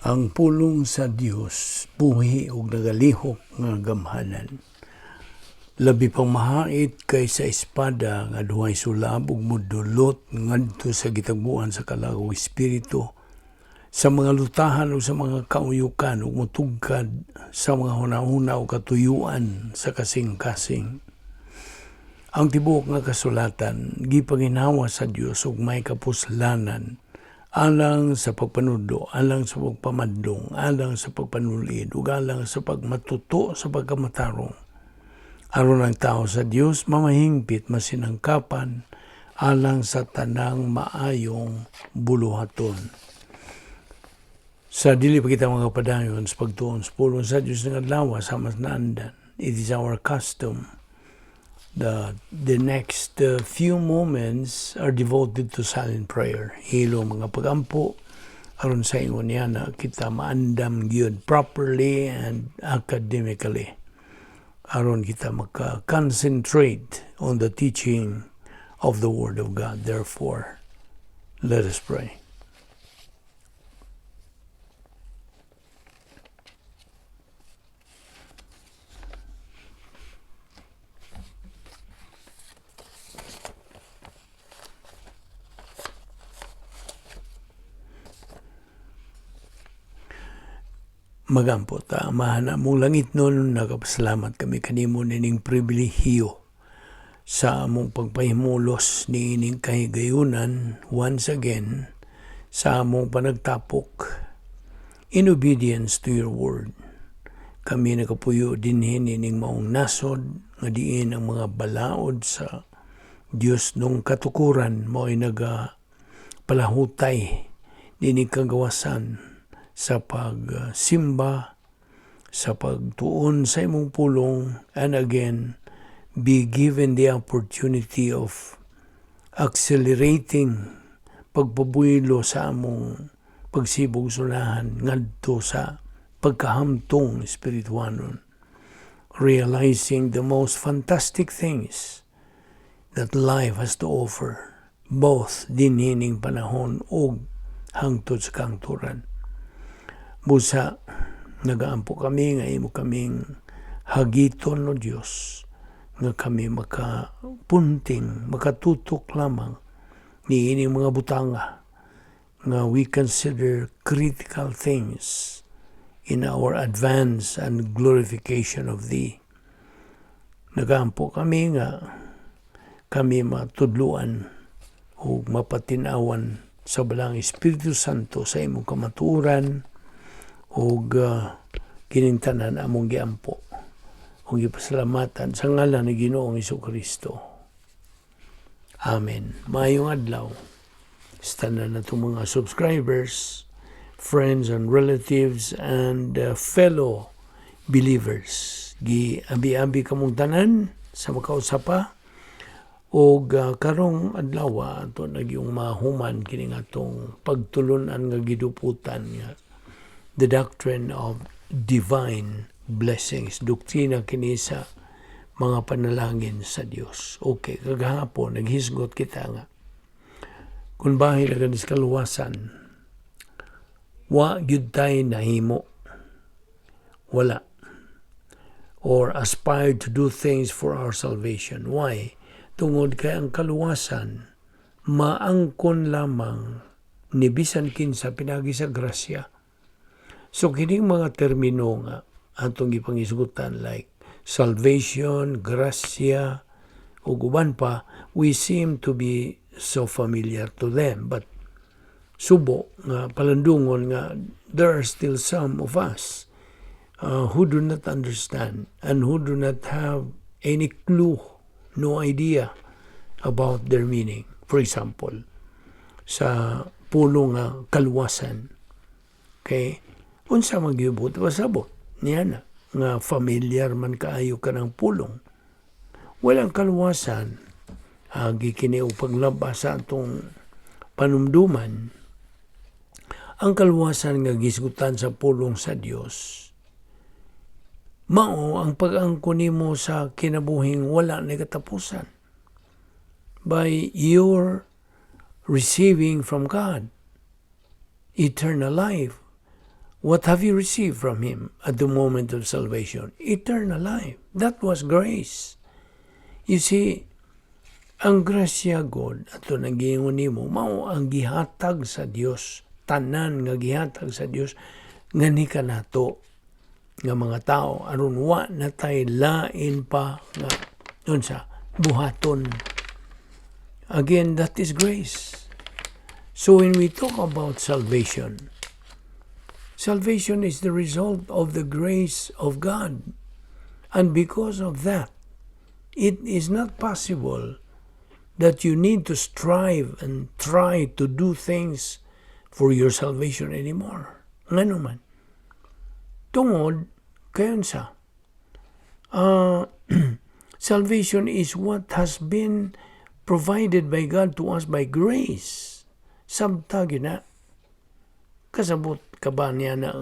Ang pulong sa Dios buhi ug nagalihok nga gamhanan. Labi pang mahait kaysa espada nga duhay sulab ug mudulot ngadto sa gitagbuan sa kalag ug espiritu, sa mga lutahan ug sa mga kauyukan, ug mutugkad sa mga hunahuna ug katuyuan sa kasing-kasing. Ang tibuok nga kasulatan gipaginhawa sa Dios ug may kapuslanan alang sa pagpanudlo, alang sa pagpamadlong, alang sa pagpanulid, ug alang sa pagmatuto sa pagkamatarong. Aron ang tao sa Dios mamahingpit, masinangkapan alang sa tanang maayong buluhaton. Sa dili pa kita mga padayon sa pagtuon sa pulong sa Dios ng adlaw sa mas naandan, it is our custom that the next few moments are devoted to silent prayer. Hilo mga pagampo aron sa ingon niya na kita maandam gyud properly and academically, aron kita maka-concentrate on the teaching of the Word of God. Therefore, let us pray. Magampo ta. Amahan among langitnon, nagapasalamat kami kanimo nining pribilehiyo sa among pagpahimulos niining kahigayunan once again sa among panagtapok in obedience to your word. Kami nakapuyo dinhi nining maong nasod nga diin ang mga balaod sa Dios nung katukuran mao'y naga palahutay nining kagawasan sa pagsimba, sa pagtuon sa imong pulong, and again, be given the opportunity of accelerating pagpabuelo sa among pagsibog sunahan ngadto sa pagkahamtong espirituanon, realizing the most fantastic things that life has to offer, both dinhining panahon ug hangtod sa kangturan. Busa, nagaampo kami nga imo kaming hagiton, no Dios, nga kami makapunting, makatutok lamang niining mga butanga nga we consider critical things in our advance and glorification of Thee. Nagaampo kami nga kami matudluan ug mapatinawan sa Balaang Espiritu Santo sa imong kamatuoran, ug kining tanan among giampo ug gipasalamatan sa ngalan ni Ginoong Kristo. Amen. Maayong adlaw sa tanan natong mga subscribers, friends and relatives and fellow believers. Gi abi-abi kamong tanan sa makausa pa, og karong adlaw ato nagyong mahuman kini atong pagtulunan nga giduputan nga the doctrine of divine blessings, doktrina kini sa mga panalangin sa Dios. Okay, kagahapon naghisgot kita nga kung bahin na ganis kaluwasan, wa gyud tay nahimo, wala, or aspired to do things for our salvation. Why? Tungod kay ang kaluwasan maangkon lamang ni bisan kinsa pinagi sa grasya. So kining mga termino nga atong gipangisgutan like salvation, grasya, ug uban pa, we seem to be so familiar to them. But subo nga palandungon nga there are still some of us who do not understand and who do not have any clue, no idea about their meaning. For example, sa pulong nga kaluwasan. Okay? Unsa man gibot pasabot niya na nga familiar man kaayo kanang pulong. Walang kaluwasan agi kini og paglabas sa atong panumduman. Ang kaluwasan nga gisgutan sa pulong sa Dios mao ang pag-angkon nimo sa kinabuhing wala na katapusan by your receiving from God eternal life. What have you received from Him at the moment of salvation? Eternal life. That was grace. You see, ang grasya God, ato nang giingon nimo, mao ang gihatag sa Dios, tanan nga gihatag sa Dios nga ni kanato nga mga tao aron wa na tay lain pa nga unsa buhaton. Again, that is grace. So when we talk about salvation, salvation is the result of the grace of God. And because of that, it is not possible that you need to strive and try to do things for your salvation anymore. Ngano man? Tungod kay unsa? Salvation is what has been provided by God to us by grace. Sabta gyud na. Kasabot ka ba niya na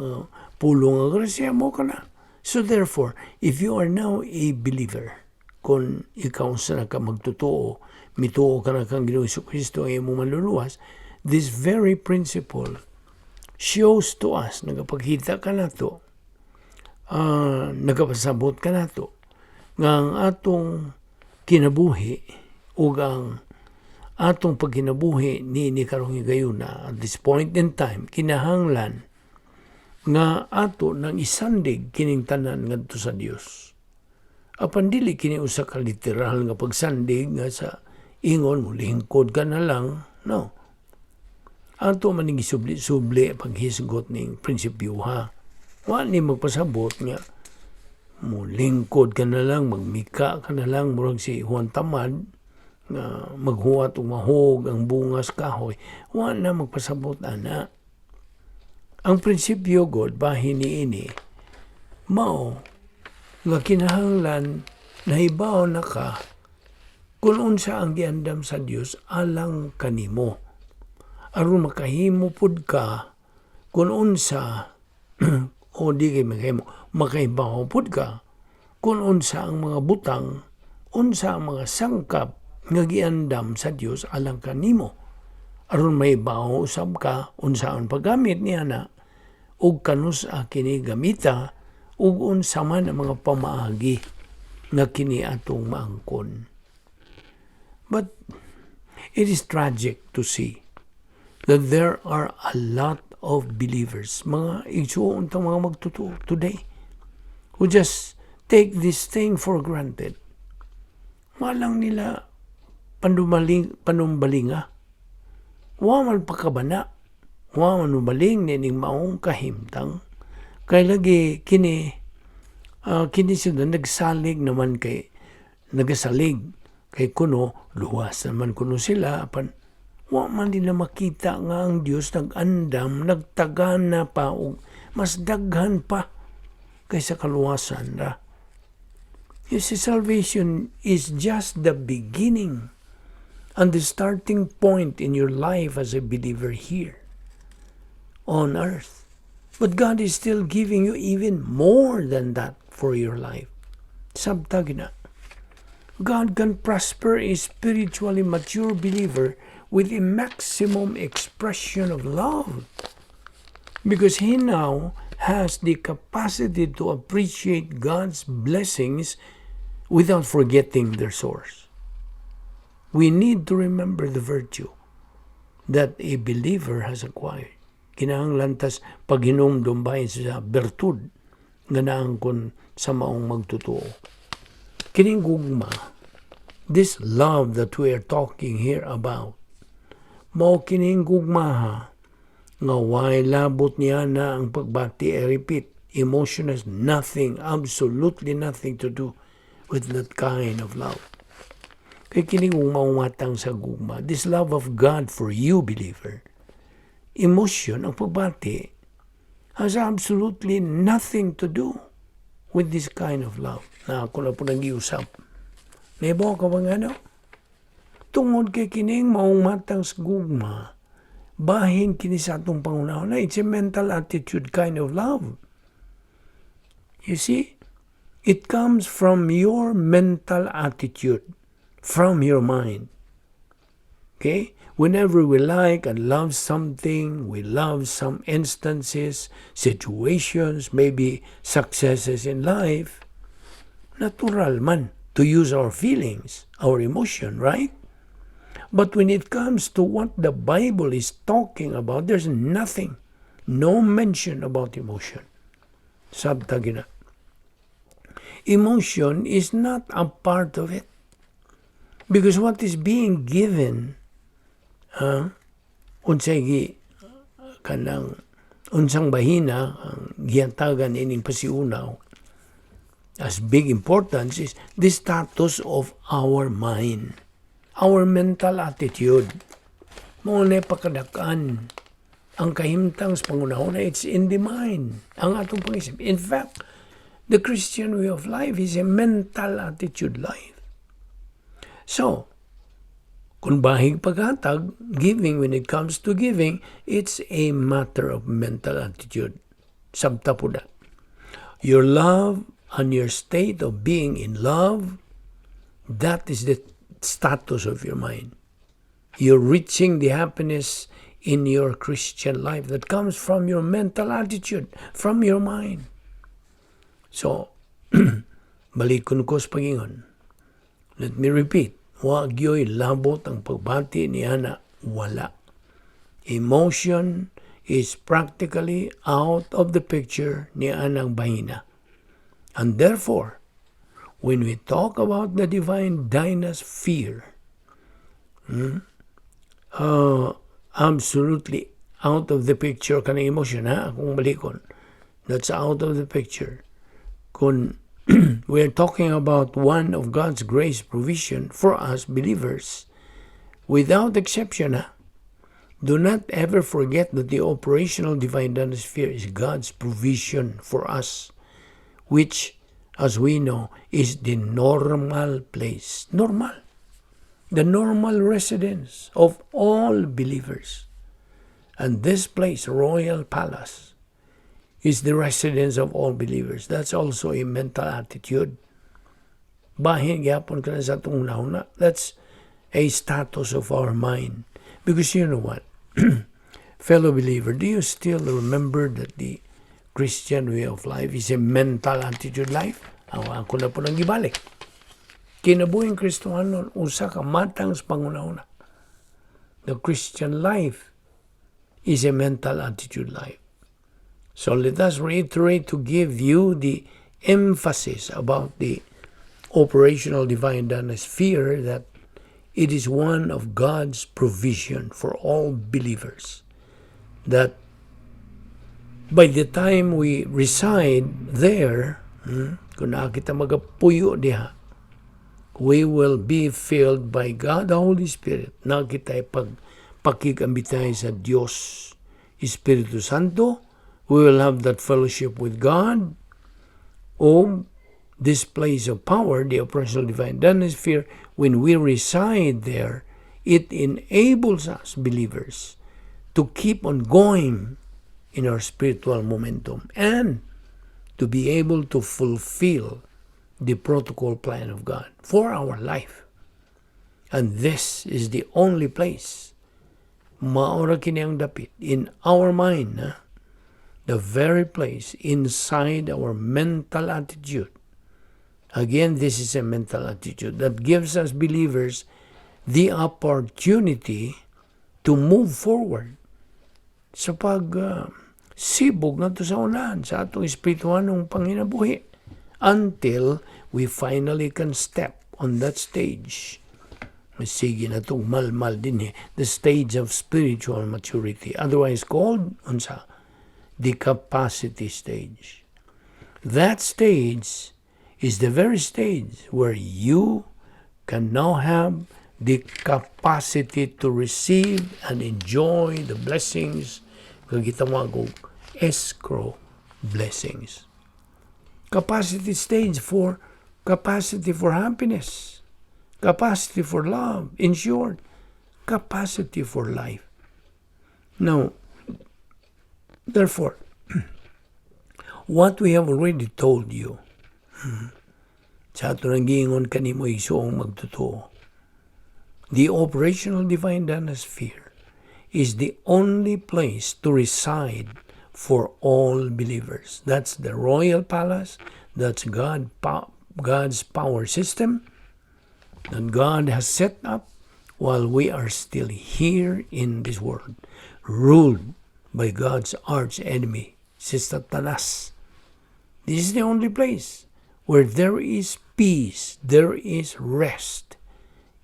pulong nga grasya mo ka na? So therefore, if you are now a believer, kung ikaw sa ka magtotoo, mituo ka na kang Ginoong Kristo ang imong manluluwas, this very principle shows to us, nagapakita ka nato, nagapasabot ka nato, nga ang atong kinabuhi ug ang atong pagkinabuhi ni karong higayuna at this point in time, kinahanglan nga ato nang isandig kining tanan ngadto sa Dios. Apan dili kini usa ka literal nga pagsandig nga sa ingon mo lingkod ka na lang, no. Ato man ning gisubli-subli paghisgot ning prinsipyo ha. Wa ni magpasabot nga mo lingkod ka na lang, magmika ka na lang, murag si Juan Tamad nga maghuwat ug mahog ang bungas kahoy. Wa na magpasabot ana. Ang prinsipyo god bahin niini mao nga kinahanglan nahibaw na ka kung unsa ang giandam sa Dios alang kanimo aron makahimo pud ka kung unsa o di kay makahimo, makahibaw pud ka kung unsa ang mga butang, unsa ang mga sangkap nga giandam sa Dios alang kanimo aron mahibaw usab ka unsa ang paggamit niya na ug kanus-a kini gamita ug unsa man ang mga pamaagi nga kini atong maangkon. But it is tragic to see that there are a lot of believers, mga igsuon ta mga magtotoo today, who just take this thing for granted. Walang nila panumaling, panumbalinga. Wa man pakabana. Wa man umaling nining maong kahimtang. Kay lagi kini kini sila nagsalig naman kay nagasalig kay kuno luwas naman kuno sila, apan wa man nila makita nga ang Dios nag-andam, nagtagana pa og mas daghan pa kaysa kaluwasan ra. You see, salvation is just the beginning and the starting point in your life as a believer here on earth. But God is still giving you even more than that for your life. Sabta na. God can prosper a spiritually mature believer with a maximum expression of love because he now has the capacity to appreciate God's blessings without forgetting their source. We need to remember the virtue that a believer has acquired. Kinahanglan tas paghinumdum bahin sa bertud nga naangkon sa maong magtotoo. Kining gugma, this love that we are talking here about, mao kining gugmaha nga way labot niya na ang pagbati. I repeat, emotion has nothing, absolutely nothing to do with that kind of love. Kay kining umatang sa gugma, this love of God for you, believer, emotion, ang pagbati, has absolutely nothing to do with this kind of love na ako na po nag-iusap. Nahibaw ka ba nga no? Tungod kay kining maong matang sa gugma, bahin kini sa atong panghunahuna. It's a mental attitude kind of love. You see? It comes from your mental attitude, from your mind. Okay? Whenever we like and love something, we love some instances, situations, maybe successes in life, natural man to use our feelings, our emotion, right? But when it comes to what the Bible is talking about, there's nothing, no mention about emotion. Sabta gina. Emotion is not a part of it. Because what is being given, unsay gi kanang unsang bahina ang gihantagan ining pasiunaw as big importance is the status of our mind, our mental attitude. Mao na pakadak-an ang kahimtang sa panghunahuna, it's in the mind, ang atong pangisip. In fact, the Christian way of life is a mental attitude life. So, kung bahig paghatag, giving, when it comes to giving, it's a matter of mental attitude. Sabta po na. Your love and your state of being in love, that is the status of your mind. You're reaching the happiness in your Christian life that comes from your mental attitude, from your mind. So, balikon ko sa pagingon. Let me repeat, wa gyoy labot ang pagbati niana, wala. Emotion is practically out of the picture ni anang bahina. And therefore, when we talk about the divine dynasphere, absolutely out of the picture kanang emotion, ha, akong balikon. That's out of the picture. Kung we're talking about one of God's grace provision for us believers, without exception, ha, do not ever forget that the operational divine sphere is God's provision for us, which, as we know, is the normal place. Normal. The normal residence of all believers. And this place, Royal Palace, is the residence of all believers. That's also a mental attitude. Bahin gyapon ka na sa atong hunahuna. That's a status of our mind. Because you know what? Fellow believer, do you still remember that the Christian way of life is a mental attitude life? Ang ako na po nang gibalik. Kinabuhing Kristohanon, usa ka matang sa panghunahuna. The Christian life is a mental attitude life. So let us reiterate to give you the emphasis about the operational divine sphere, that it is one of God's provision for all believers. That by the time we reside there, kung naa kita magapuyo diha, we will be filled by God the Holy Spirit. Na kita pag pakigambitay sa Dios Espiritu Santo, we will have that fellowship with God. O this place of power, the operational divine sphere, when we reside there, it enables us believers to keep on going in our spiritual momentum and to be able to fulfill the protocol plan of God for our life. And this is the only place mao ra kini ang dapit in our mind, ha? The very place inside our mental attitude. Again, this is a mental attitude that gives us believers the opportunity to move forward sa pag sibog nato sa unahan sa atong espirituhanong panginabuhi until we finally can step on that stage. Sige na itong malmal din eh, the stage of spiritual maturity, otherwise called unsa? The capacity stage. That stage is the very stage where you can now have the capacity to receive and enjoy the blessings nga gitawag og escrow blessings. Capacity stage for capacity for happiness, capacity for love, in short, capacity for life. Now, therefore, what we have already told you, sa ato nang giingon kanimo, igsuong magtotoo, The operational divine danasphere is the only place to reside for all believers. That's the royal palace. That's God's power system that God has set up while we are still here in this world, ruled by God's arch enemy, si Satanas. This is the only place where there is peace, there is rest.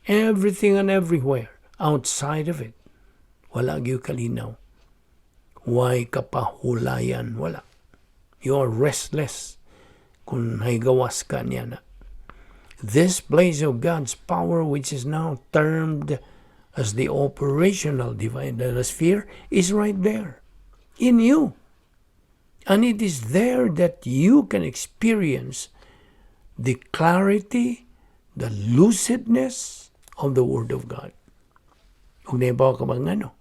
Everything and everywhere outside of it, wala gyud kalinaw. Way kapahulayan? Wala. You are restless kung gawas ka niya na. This place of God's power, which is now termed as the operational divine sphere, is right there in you. And it is there that you can experience the clarity, the lucidness of the Word of God. Ug nahibaw ka ba ngano?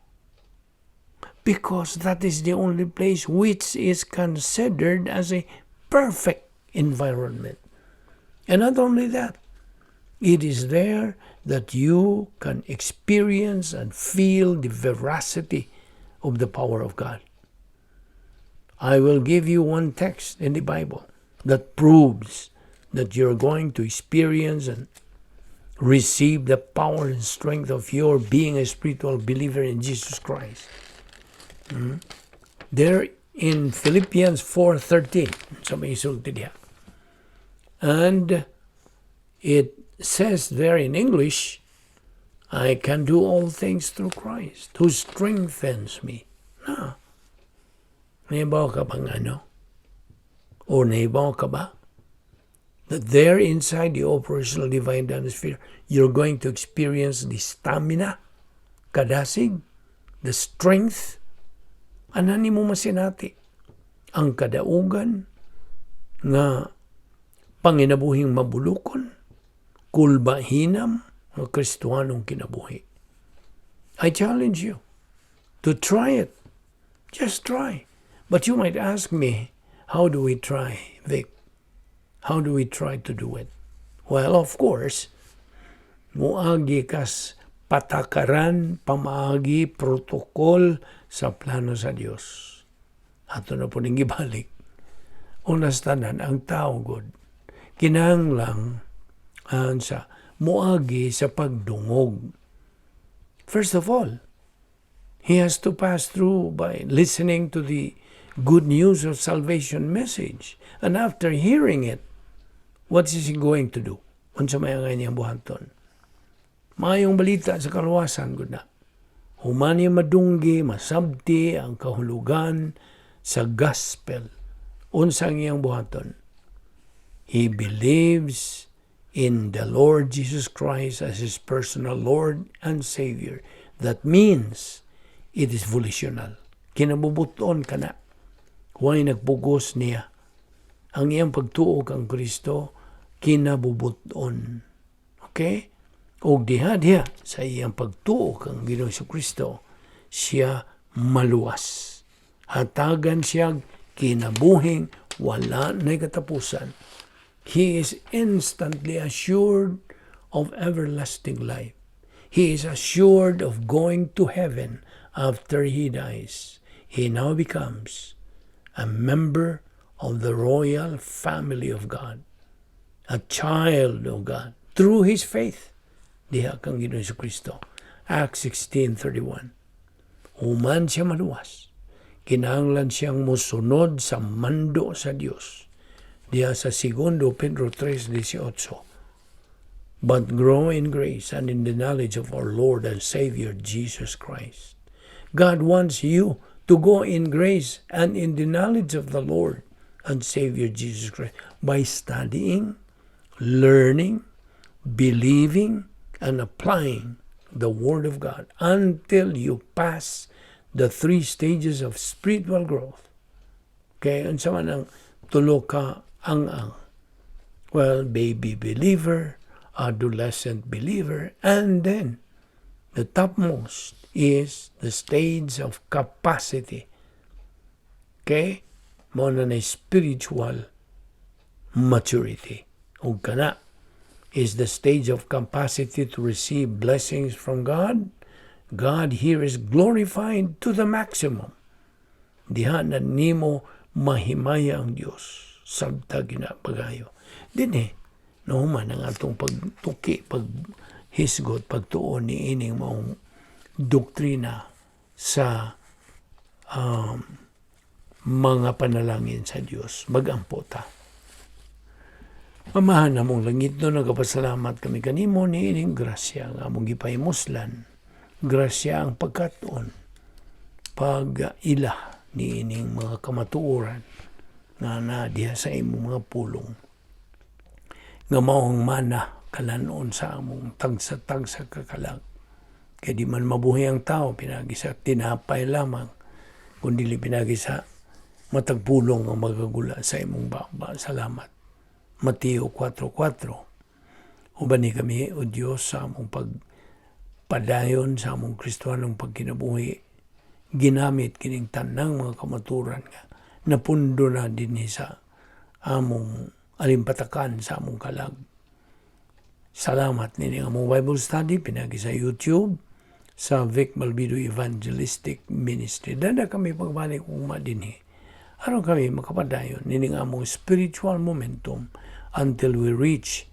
Because that is the only place which is considered as a perfect environment. And not only that, it is there that you can experience and feel the veracity of the power of God. I will give you one text in the Bible that proves that you're going to experience and receive the power and strength of your being a spiritual believer in Jesus Christ. There in Philippians 4:13, sa may isulti diha. And it says there in English, "I can do all things through Christ who strengthens me." Na. Nahibaw ka bang ano? O nahibaw ka ba that there inside the operational divine sphere, you're going to experience the stamina, kadasig, the strength, ana nimo masinati ang kadaugan nga panginabuhing mabulukon, kulbahinam, nga Kristohanong kinabuhi? I challenge you to try it. Just try. But you might ask me, "How do we try, Vic? How do we try to do it?" Well, of course, muagi kas patakaran, pamaagi, protocol sa plano sa Dios. Ato na po ning gibalik. Unas tanan, ang tao god, kinahanglang sa muagi sa pagdungog. First of all, he has to pass through by listening to the good news of salvation message. And after hearing it, what is he going to do? Unsa may ang iyang buhaton? Maayong balita sa kaluwasan gud na. Human niya madunggi, masabti ang kahulugan sa gospel. Unsa ang iyang buhaton? He believes in the Lord Jesus Christ as his personal Lord and Savior. That means it is volitional. Kinabubuton ka na. Way nagpugos niya. Ang iyang pagtuo kang Kristo, kinabubuton. Okay? Og diha diha sa iyang pagtuo kang Ginoong Kristo, siya maluwas. Hatagan siya kinabuhing wala na katapusan. He is instantly assured of everlasting life. He is assured of going to heaven after he dies. He now becomes a member of the royal family of God, a child of God, through his faith diha kang Ginoong Kristo. Acts 16:31. Human siya maluwas, kinahanglan siyang musunod sa mando sa Dios. Diha sa Segundo Pedro 3:18. "But grow in grace and in the knowledge of our Lord and Savior Jesus Christ." God wants you to go in grace and in the knowledge of the Lord and Savior Jesus Christ by studying, learning, believing, and applying the Word of God until you pass the three stages of spiritual growth. Okay, unsa man ang tulo ka ang-ang? Well, baby believer, adolescent believer, and then the topmost is the stage of capacity. Okay? Mao na na spiritual maturity. Ug kana, Is the stage of capacity to receive blessings from God. God here is glorified to the maximum. Diha na nimo mahimaya ang Dios. Sabta ginapagayo. Dinhi, nahuman ang atong pagtuki, paghisgot, pagtuon ni ining maong doktrina sa mga panalangin sa Dios. Magampo ta. Amahan namong langitnon, nagapasalamat kami kanimo ni ining grasya nga among gipahimuslan. Grasya ang pagkatuon, pag-ila ni ining mga kamatuoran nga na diha sa imong mga pulong nga mao ang mana kalanon sa among tagsa-tagsa kakalag. Kay di man mabuhi ang tao pinagi sa tinapay lamang, kundi pinagi sa matag pulong nga magagula sa imong baba. Salamat. Mateo 4.4. Ubani kami, O Diyos, sa among pagpadayon sa among Kristohanong pagkinabuhi, ginamit kining tanang mga kamaturan nga napundo na dinhi sa among alimpatakan sa among kalag. Salamat nini among Bible study pinagi sa YouTube sa Vic Malvido Evangelistic Ministry. Dada kami pagbalik ugma dinhi aron kami makapadayon nining among spiritual momentum until we reach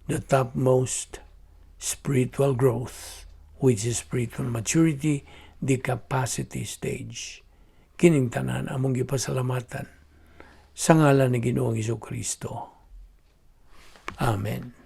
the topmost spiritual growth, which is spiritual maturity, the capacity stage. Kining tanan among gipasalamatan sa ngalan ni Ginoong Kristo. Amen.